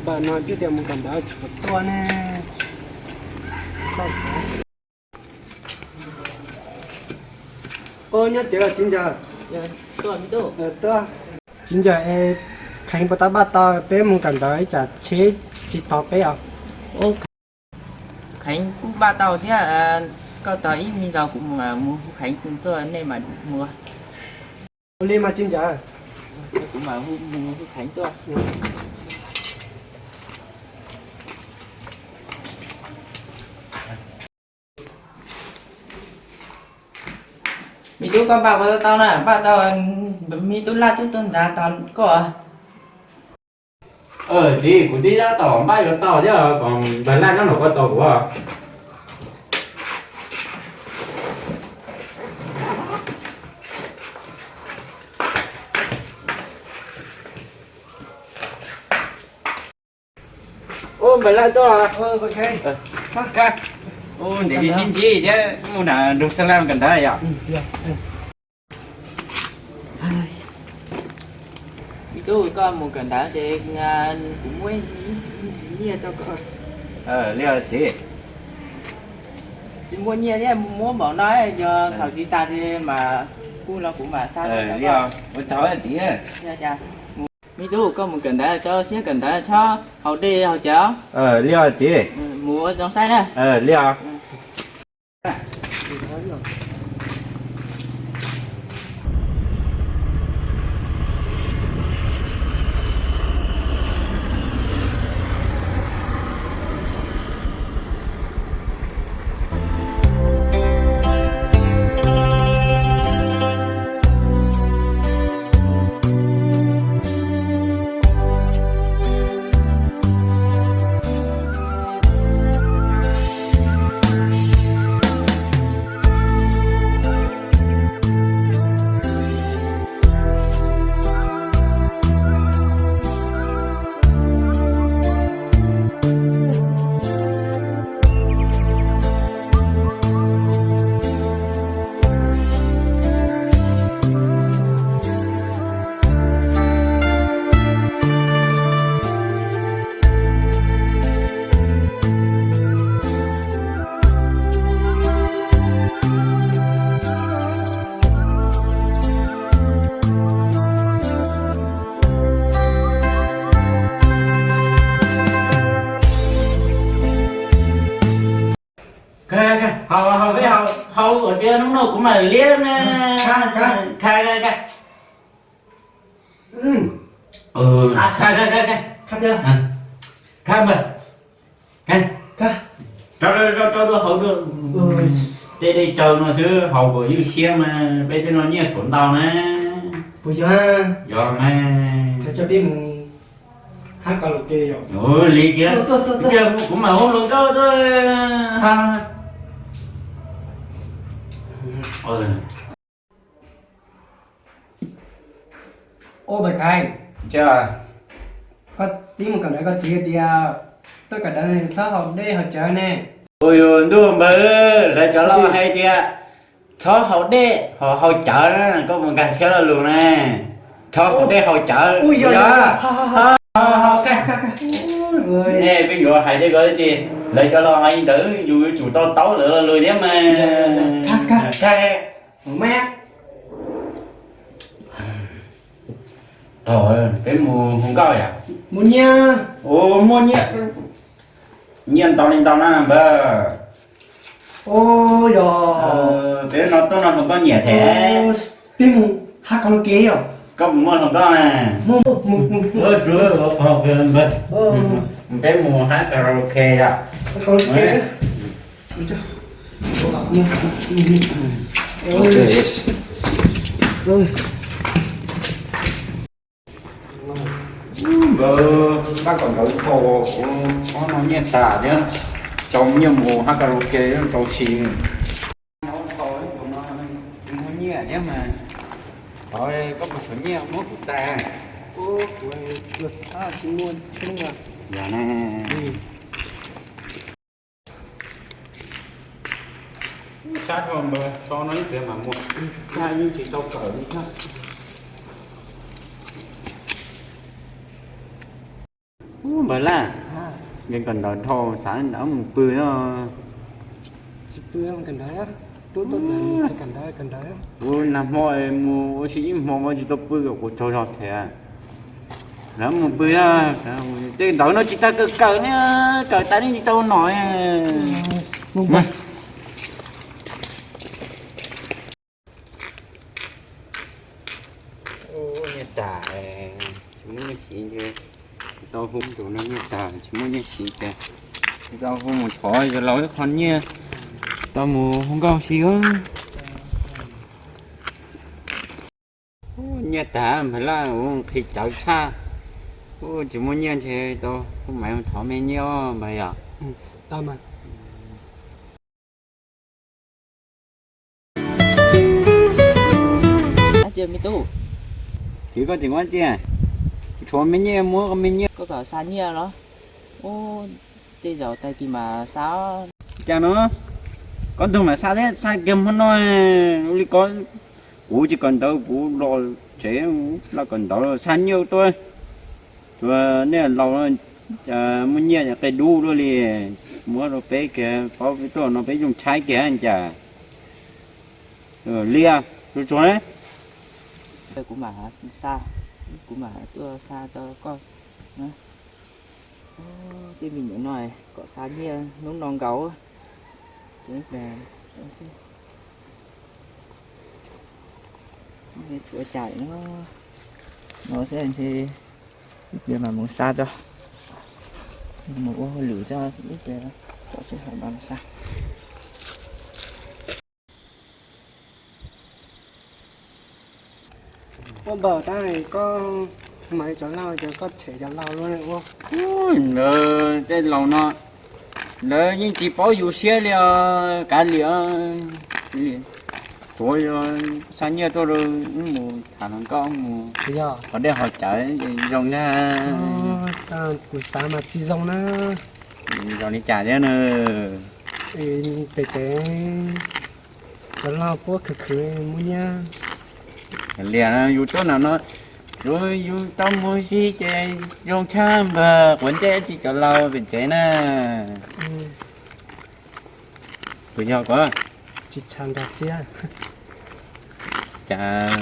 Npawg no twb tias mus kawm ntawv tsis tuaj ne. Ua nyob tsev los txiv ncaws? Txiv ncaws es Kheev puas tab npaj tau peb mus kawm ntawv ib tsam tsheb tsis tos peb os? Kheev kuj npaj tau thiab, koj tos ib me zaus kuv mus hu Kheev tuaj nej mam mus. Ua li mas txiv ncaws, kuv mam hu Kheev tuaj. Me tub, koj npaj puas tau na, npaj tau, me tub Laj twb tuaj nrad tos koj. Txiv, kuv twb tab tom npaj yuav tau thiab, kom npawg Laj nyob nraum ko tos kuv. Ub, npawg Laj tuaj. Ntev li sib ntsib thiab, mus nram nroog Xeeb Laj kawm ntawv yom? Me tub, koj mus kawm ntawv ces kuv muab nyiaj rau koj. Li txiv. Tsis muaj nyiaj thiab, muab npaum no, yog thaum tsis tas ces mas kuj los kuv mam xa. Li ua tsaug txiv. Me tub, koj mus kawm ntawv, tso siab kawm ntawv, txhob haus dej haus cawv. Li txiv. Mus ua zoo saib na. Li os. Haus, haus, haus, haus ua tiav hnub no kuv mam liab na. Kha, kha, kha. Kha npawg, rau, rau, rau dua haus dua. Tej dej tsaws no xwb haus kom ywj siab mas peb tej no nyiaj tshuav ntau na. Puas yog? Yog mas. Li kiag, kuv mam hu hluas nkauj tuaj. Ua npawg Kheev, koj twb mus kawm ntawv koj txiv tias tuaj kawm ntawv txhob haus dej haus cawv ne. Ua yus ntuj npawg, lawv cov laus hais tias txhob haus dej ho haus cawv na, koj mus nkag siab lo lus na. Txhob haus dej haus cawv. Ua yog, peb yuav hais tej ko ces lawv cov laus hais li ntawd yus yuav tsum to taub lawv lo lus thiab mas. Thaum peb mus hu nkauj yom? Muaj nyiaj. Ua, muaj nyiaj. Nyiaj ntau li ntau na npawg. Ua yog, peb no tuaj no hluas nkauj nyiam thiab. Peb mus hab karaoke yom? Koj puas muaj hluas nkauj na? Peb mus hab karaoke yom? Npawg, npaj kom ntawv tau, ob no nyiaj tas thiab, tau nyiaj mus hab karaoke tau si. Tsis muaj nyiaj thiab mas, thov koj puas tshuav nyiaj muab kuv txais. Yog na. Sab dhau npawg, so no ib pliag mam mus, yeej tsis tau kawm li thiab. Npawg Laj, nkees kawm ntawv dhau xav mus pw no. Kuv nag hmo mus ua si ib hmo tsis tau pw, kuv tsaug zog thiab. Lawv mus pw, tej ntawv no tsis tau kawm, kawm ne, kawm tas ne tsis tau nom. Nyiaj tag, tsis muaj nyiaj siv, tau hu tus no nyiaj tag tsis muaj nyiaj siv ces tau hu mus thov yawg laus ib qho nyiaj tau mus hu nkauj si. Nyiaj tag npawg Laj, ua nqhis cawv tshaj, tsis muaj nyiaj ntshe tau hu Maiv thov me nyiaj os npawg yom. Kwv koj tseem muab tsiaj, tshuav me nyiaj muab koj me nyiaj. Koj kom xa nyiaj los? Ub, tej zaum tag kis mas xa. Cas no, koj ntug mas xa thiab, xa kiag hmo no. Ua li ko, kuv tsis kawm ntawv, kuv los tsev los kawm ntawv xa nyiaj tuaj. Tsuas nej laus muaj nyiaj qe dub luaj li, muab rau peb kiag, paub peb tuaj no peb zoo tshaib kiag cas. Liaj, tsuag tsuag na. Kuv mam xa, kuv mam tuaj xa rau koj. Tej me nyuam no kom xa nyiaj hnub no nkaus. Tshuav cais no, no xwb ntshe ib pliag mas mus xa tso, mus ua hauj lwm tso, ib pliag tso sij hawm mas mus xa. Ua npaum tab koj mas cov laus, cov koj tshem cov laus luaj ua. Lawv tej laus no, lawv yeej tsis paub yus siab li os, kav liam. Tsuav xa nyiaj tuaj rau wb mus tham hluas nkauj mus, qhov dej qhov cawv zoo na. Kuv xav mas tsis zoo na. Zoo li cas thiab na? Pem tsev cov laus puab khwv khwv muaj nyiaj. Liam, yus tuaj no no, yus tau mus si ces zoo tshaj npawg, quav ntsej tsis cov laus pem tsev na. Kuv yog kuv tsis tshua nrog siab. Cas